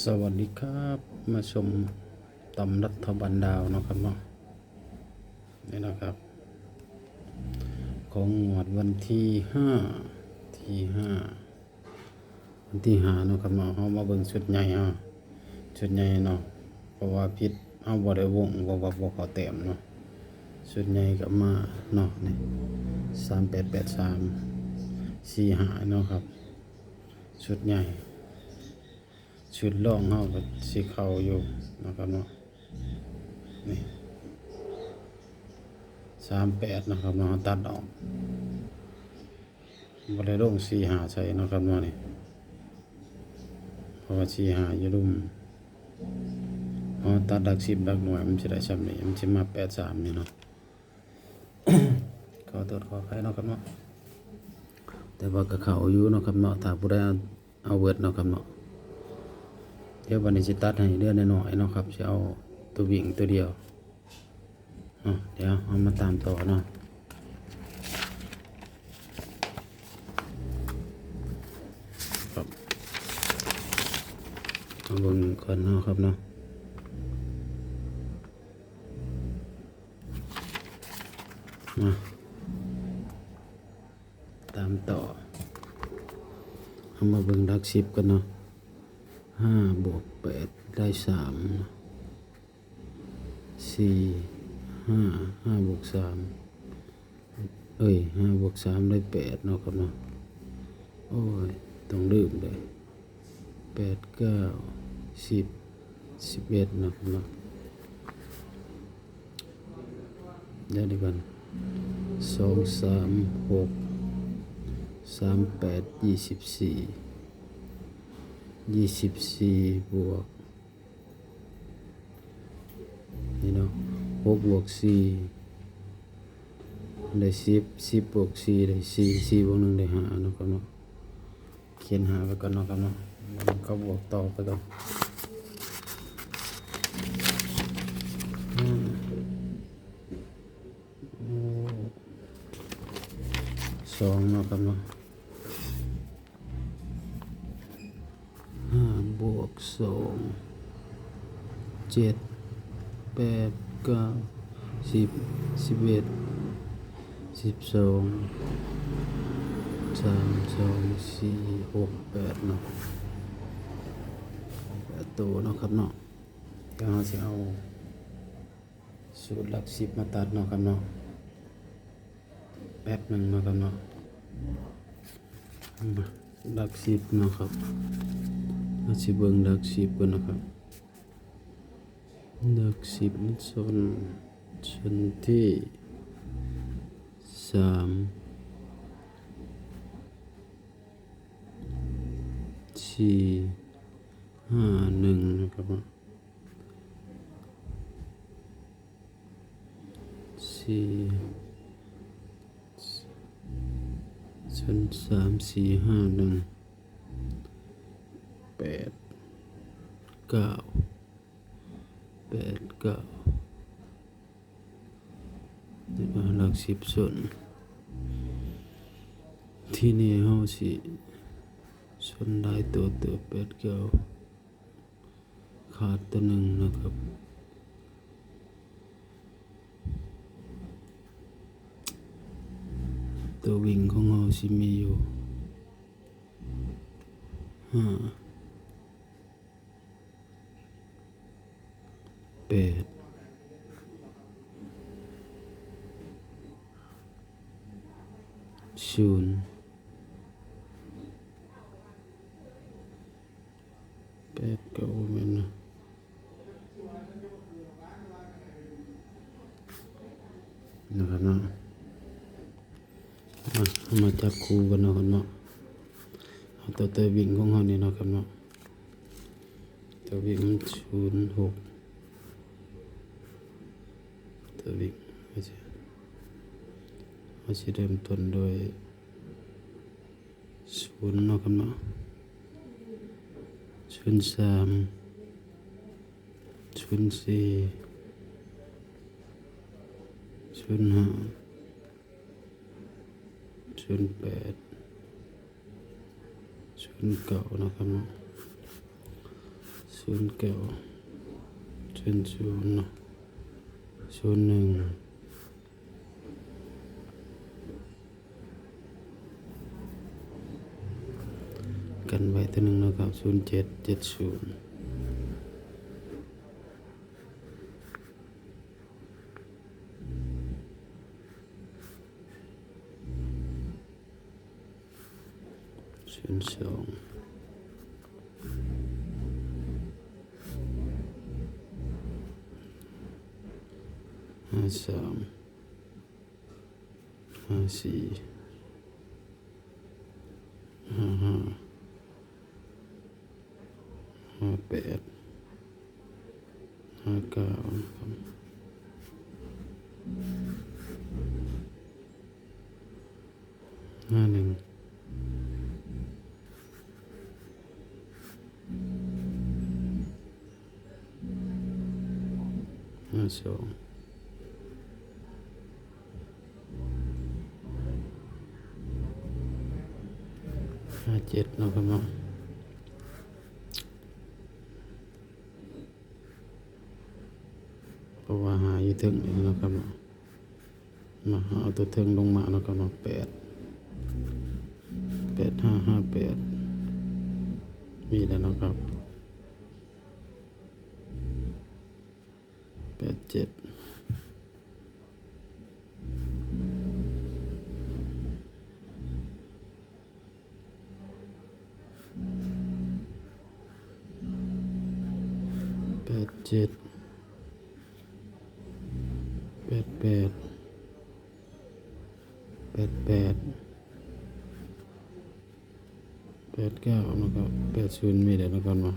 ສະຫວັດດີຄັບ ມາຊົມຕຳລັດຖະບານລາວເນາະຄັບເນາະ. ນີ້ນະຄັບ ຂອງງວດວັນທີຫ້າ ທີຫ້າ ວັນທີຫ້າເນາະຄັບເນາະ. ເຮົາມາເບິ່ງຊຸດໃຫຍ່ເຮົາ ຊຸດໃຫຍ່ເນາະ ເພາະວ່າຜິດ ເຮົາບໍ່ໄດ້ວົງ ເພາະວ່າບໍ່ເຂົ້າແຕ້ມເນາະ. ຊຸດໃຫຍ່ກໍມາເນາະ ນີ້ ສາມແປດແປດສາມ ສີ່ຫ້າເນາະຄັບ ຊຸດໃຫຍ່. ຊຸດລອງເຮົາກໍຊິເຂົ້າຢູ່ເນາະຄັບເນາະ. ນີ້ ສາມແປດເນາະຄັບເນາະ ເຮົາຕັດອອກ ບໍ່ໄດ້ລົງສີ່ຫ້າໃສ່ເນາະຄັບເນາະ. ນີ້ ເພາະວ່າສີ່ຫ້າຢູ່ລຸ່ມ ເຮົາຕັດຫຼັກສິບຫຼັກໜ່ວຍ ມັນຊິໄດ້ຊ່ຳນີ້ ມັນຊິມາແປດສາມນີ້ເນາະ. ຂໍໂທດຂໍອະໄພເນາະຄັບເນາະ ແຕ່ວ່າກໍເຂົ້າຢູ່ເນາະຄັບເນາະ ຖ້າຜູ້ໃດເອົາ ເອົາເບິດເນາະຄັບເນາະ. ດຽວບັດນີ້ຊິຕັດໃຫ້ເຫຼືອໜ້ອຍໆເນາະຄັບ ຊິເອົາຕົວວິ່ງຕົວດຽວເນາະ. ດຽວເຮົາມາຕາມຕໍ່ເນາະຄັບ ມາເບິ່ງກ່ອນເນາະຄັບເນາະ. ມາ ຕາມຕໍ່ ເຮົາມາເບິ່ງຫຼັກສິບກັນເນາະ. ຫ້າບວກແປດໄດ້ສາມ ສີ່ ຫ້າ ຫ້າບວກສາມ ເອີຍ ຫ້າບວກສາມໄດ້ແປດເນາະຄັບເນາະ. ໂອ້ຍ ຕ້ອງລືມເດ້ ແປດ ເກົ້າ ສິບ ສິບເອັດເນາະຄັບເນາະ. ດຽວກ່ອນ ສອງ ສາມ ຫົກ ສາມ ແປດ ຊາວສີ່ ຊາວສີ່ບວກ ນີ້ເນາະ ຫົກບວກສີ່ໄດ້ສິບ ສິບບວກສີ່ໄດ້ສີ່ ສີ່ບວກໜຶ່ງໄດ້ຫ້າເນາະຄັບເນາະ. ຂຽນຫ້າໄວ້ກ່ອນເນາະຄັບເນາະ ເຂົາບວກຕໍ່ໄປກ່ອນ. ສອງເນາະຄັບເນາະ. ຫ້າບວກສອງ ເຈັດ ແປດ ເກົ້າ ສິບ ສິບເອັດ ສິບສອງ ສາມ ສອງ ສີ່ ຫົກ ແປດເນາະ ແປດໂຕເນາະຄັບເນາະ. ດຽວເຮົາຊິເອົາສູດຫຼັກສິບມາຕັດເນາະຄັບເນາະ. ແປັບໜຶ່ງເນາະຄັບເນາະ ຫຼັກສິບເນາະຄັບ ເຮົາຊິເບິ່ງຫຼັກສິບກ່ອນເນາະຄັບ. ຫຼັກສິບມັນຊົນ ຊົນທີ່ສາມ ສີ່ ຫ້າ ໜຶ່ງເນາະຄັບເນາະ. ສີ່ ສູນ ສາມ ສີ່ ຫ້າ ໜຶ່ງ ແປດ ເກົ້າ ແປດ ເກົ້າ ແລ້ວກໍຫຼັກສິບສົ້ນ. ທີນີ້ເຮົາຊິສົ້ນຫຼາຍຕົວເຕີບ ແປດ ເກົ້າ ຂາດຕົວໜຶ່ງເນາະຄັບ. ຕົວວິ່ງຂອງເຮົາຊິມີຢູ່ ຫ້າ ແປດ ສູນ ແປດ ເກົ້າ ບໍ່ແມ່ນນະ ນະຄັບເນາະ. ມາ ເຮົາມາຈັບຄູ່ກັນເນາະຄັບເນາະ. ເອົາຕົວ ຕົວວິ່ງຂອງເຮົານີ້ເນາະຄັບເນາະ. ຕົວວິ່ງມັນ ສູນ ຫົກ ຕົວວິ່ງ ເຮົາຊິ ເຮົາຊິເລີ່ມຕົ້ນດ້ວຍ ສູນເນາະຄັບເນາະ, ສູນສາມ ສູນສີ່ ສູນຫ້າ ສູນແປດ ສູນເກົ້າເນາະຄັບເນາະ, ສູນ ສູນເກົ້າ ສູນສູນເນາະ ສູນໜຶ່ງ ກັນໄວ້ຕົວໜຶ່ງເນາະຄັບ ສູນເຈັດ ເຈັດສູນ. ສູນສອງ ຫ້າສາມ ຫ້າສີ່ ຫ້າຫ້າ ຫ້າແປດ ຫ້າເກົ້າ ຫ້າໜຶ່ງ ຫ້າສອງ ຫ້າເຈັດເນາະຄັບເນາະ ເພາະວ່າຫາຢູ່ເທິງນີ້ເນາະຄັບເນາະ ມາເອົາຕົວເທິງລົງມາເນາະຄັບເນາະ ແປດ ແປດຫ້າ ຫ້າແປດ ມີແລ້ວເນາະຄັບ ແປດເຈັດ ແປດເຈັດ ແປດແປດ ແປດແປດ ແປດເກົ້າ ແລ້ວກໍແປດສູນ ມີແລ້ວນະຄັບເນາະ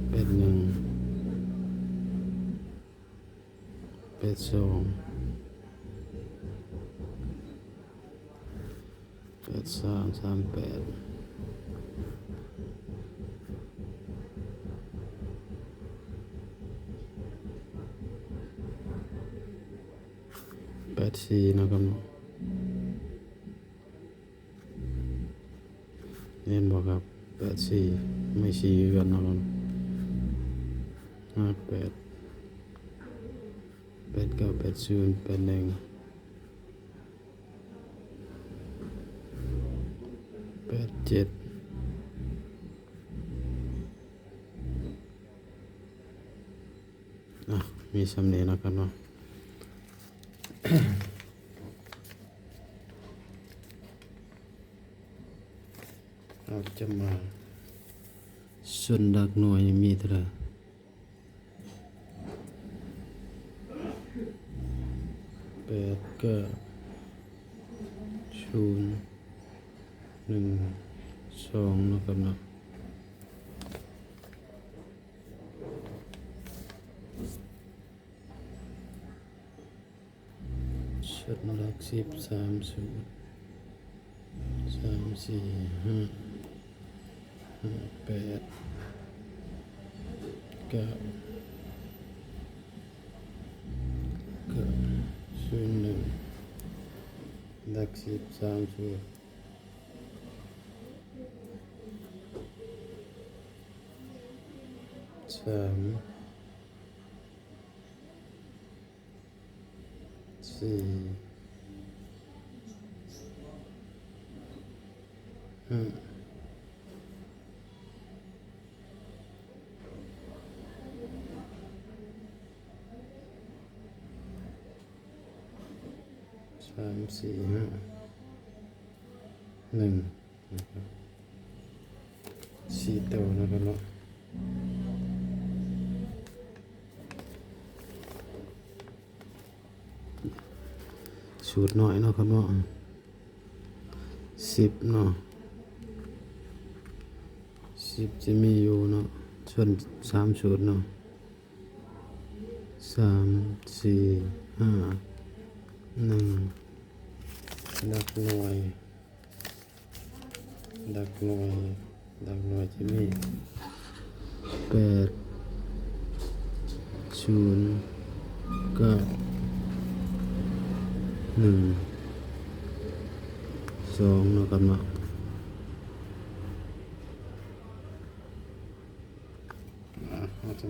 ແປດໜຶ່ງ ແປດສອງ ແປດສາມ ສາມແປດ ແປດສີ່ ເນາະຄັບເນາະ ແມ່ນບໍ່ຄັບ ແປດສີ່ ໄມ້ສີ່ຄືກັນເນາະ ຫ້າແປດ ແປດເກົ້າ ແປດສູນ ແປດໜຶ່ງ ແປດເຈັດ ອ່ະ ມີສ່ຳນີ້ເນາະຄັບເນາະ ເຮົາຈະມາ ສ່ວນຫຼັກໜ່ວຍມີເທົ່າໃດ? ແປດ ເກົ້າ ສູນ ໜຶ່ງ ສອງ ເນາະຄັບເນາະ ຊຸດຫຼັກສິບ ສາມສູນ ສາມສີ່ຫ້າ ຫ້າແປດ ເກົ້າ ເກົ້າສູນໜຶ່ງ ຫຼັກສິບ ສາມສູນ ສາມ ສີ່ ຫ້າ ສາມ ສີ່ ຫ້າ ໜຶ່ງ ສີ່ໂຕເນາະຄັບເນາະ ສູດໜ້ອຍເນາະຄັບເນາະ ສິບເນາະ ສິບຈະມີຢູ່ເນາະ ສ່ວນສາມສູດເນາະ ສາມ ສີ່ ຫ້າ ໜຶ່ງ ຫຼັກໜ່ວຍ ຫຼັກໜ່ວຍ ຫຼັກໜ່ວຍຈະມີ ແປດ ສູນ ເກົ້າ ໜຶ່ງ ສອງ ເນາະຄັບເນາະ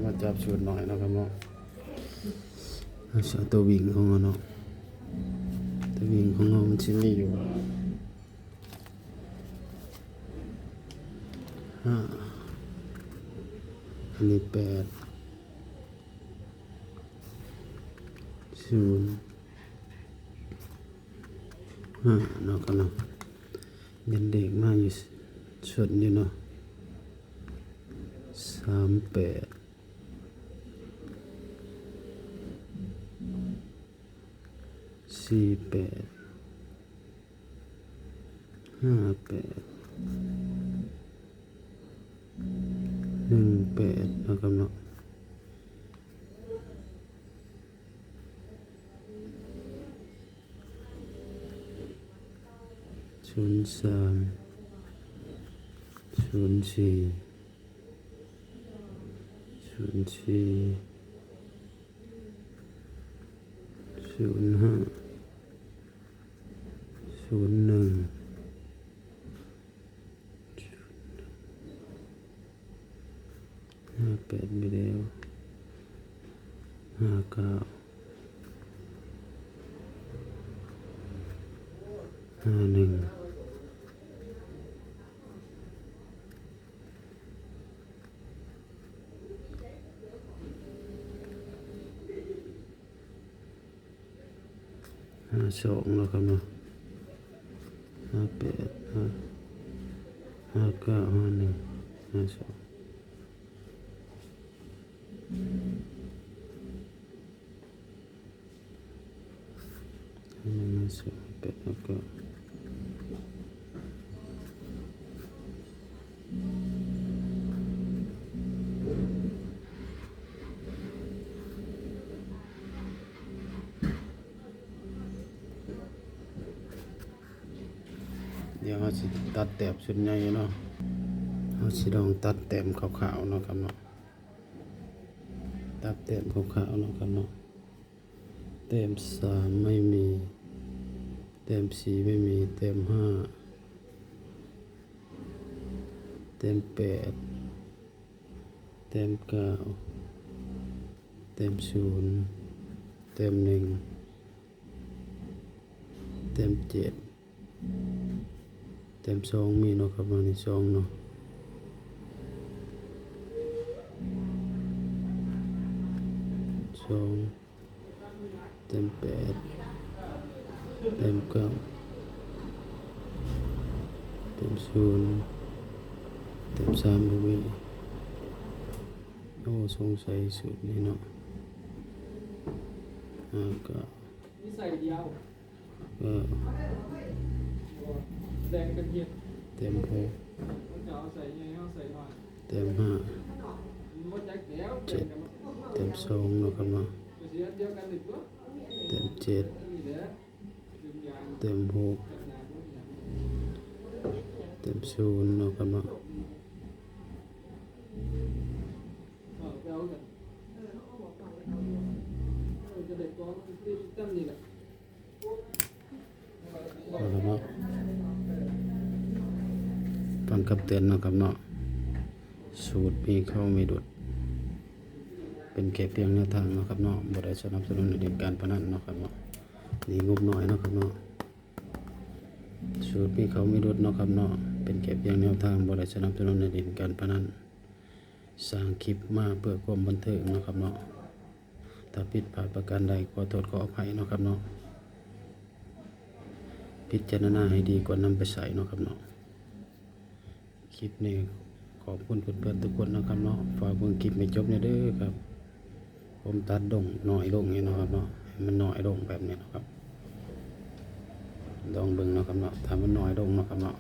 ມາຈັບສູດໜ້ອຍເນາະຄັບເນາະ. ເອົາຕົວວິ່ງຂອງເຮົາເນາະ, ຕົວວິ່ງຂອງເຮົາມັນຊິມີຢູ່ ຫ້າ ອັນນີ້ ແປດ ສູນ ຫ້າ ເນາະຄັບເນາະ. ຍັງເດັກມາຢູ່ ຊົນຢູ່ເນາະ, ສາມແປດ ສີ່ແປດ ຫ້າແປດ ໜຶ່ງແປດ ເນາະຄັບເນາະ. ສູນສາມ ສູນສີ່ ສູນສີ່ ສູນຫ້າ ສູນໜຶ່ງ ຫ້າແປດ ໄປແລ້ວ ຫ້າເກົ້າ ຫ້າໜຶ່ງ ຫ້າສອງ ເນາະຄັບເນາະ, ຫ້າແປດ ຫ້າ ຫ້າເກົ້າ ຫ້າໜຶ່ງ ຫ້າສອງ ຫ້າໜຶ່ງ ຫ້າສອງ ແປດ ຫ້າເກົ້າ. ດຽວເຮົາຊິຕັດແຕ້ມຊຸດໃຫຍ່ເນາະ, ເຮົາຊິລອງຕັດແຕ້ມຂາວໆເນາະຄັບເນາະ, ຕັດແຕ້ມຂາວໆເນາະຄັບເນາະ. ແຕ້ມສາມໄມ່ມີ, ແຕ້ມສີ່ໄມ່ມີ, ແຕ້ມຫ້າ, ແຕ້ມແປດ, ແຕ້ມເກົ້າ, ແຕ້ມສູນ, ແຕ້ມໜຶ່ງ, ແຕ້ມເຈັດ, ແຕ້ມສອງມີເນາະຄັບເນາະ, ນີ້ສອງເນາະ, ສອງ, ແຕ້ມແປດ, ແຕ້ມເກົ້າ, ແຕ້ມສູນ, ແຕ້ມສາມບໍ່ມີ. ໂອ້ ສົງໄສສູດນີ້ເນາະ, ຫ້າເກົ້າ ເອີ ແຕ້ມຫົກ, ແຕ້ມຫ້າ, ເຈັດ, ແຕ້ມສອງເນາະຄັບເນາະ, ແຕ້ມເຈັດ, ແຕ້ມຫົກ, ແຕ້ມສູນເນາະຄັບເນາະ. ເອົາລະເນາະ, ຟັງຄຳເຕືອນເນາະຄັບເນາະ, ສູດມີເຂົ້າມີຫຼຸດ ເປັນແຄ່ພຽງແນວທາງເນາະຄັບເນາະ, ບໍ່ໄດ້ສະໜັບສະໜູນໃຫ້ຫຼິ້ນການພະນັນເນາະຄັບເນາະ, ນີ້ງົບໜ້ອຍເນາະຄັບເນາະ. ສູດມີເຂົ້າມີຫຼຸດເນາະຄັບເນາະ, ເປັນແຄ່ພຽງແນວທາງ ບໍ່ໄດ້ສະໜັບສະໜູນໃຫ້ຫຼິ້ນການພະນັນ, ສ້າງຄລິບມາເພື່ອຄວາມບັນເທີງເນາະຄັບເນາະ. ຖ້າຜິດພາດປະການໃດ ຂໍໂທດຂໍອະໄພເນາະຄັບເນາະ, ພິຈາລະນາໃຫ້ດີກ່ອນນຳໄປໃຊ້ເນາະຄັບເນາະ. ຄລິບນີ້ຂອບຄຸນເພື່ອນໆທຸກຄົນເນາະຄັບເນາະ, ຝາກເບິ່ງຄລິບໃຫ້ຈົບແດ່ເດີຄັບ. ຜົມຕັດດົ້ງໜ້ອຍລົງນີ້ເນາະຄັບເນາະ, ໃຫ້ມັນໜ້ອຍລົງແບບນີ້ເນາະຄັບ, ລອງເບິ່ງເນາະຄັບເນາະ. ຖ້າມັນໜ້ອຍລົງເນາະຄັບເນາະ,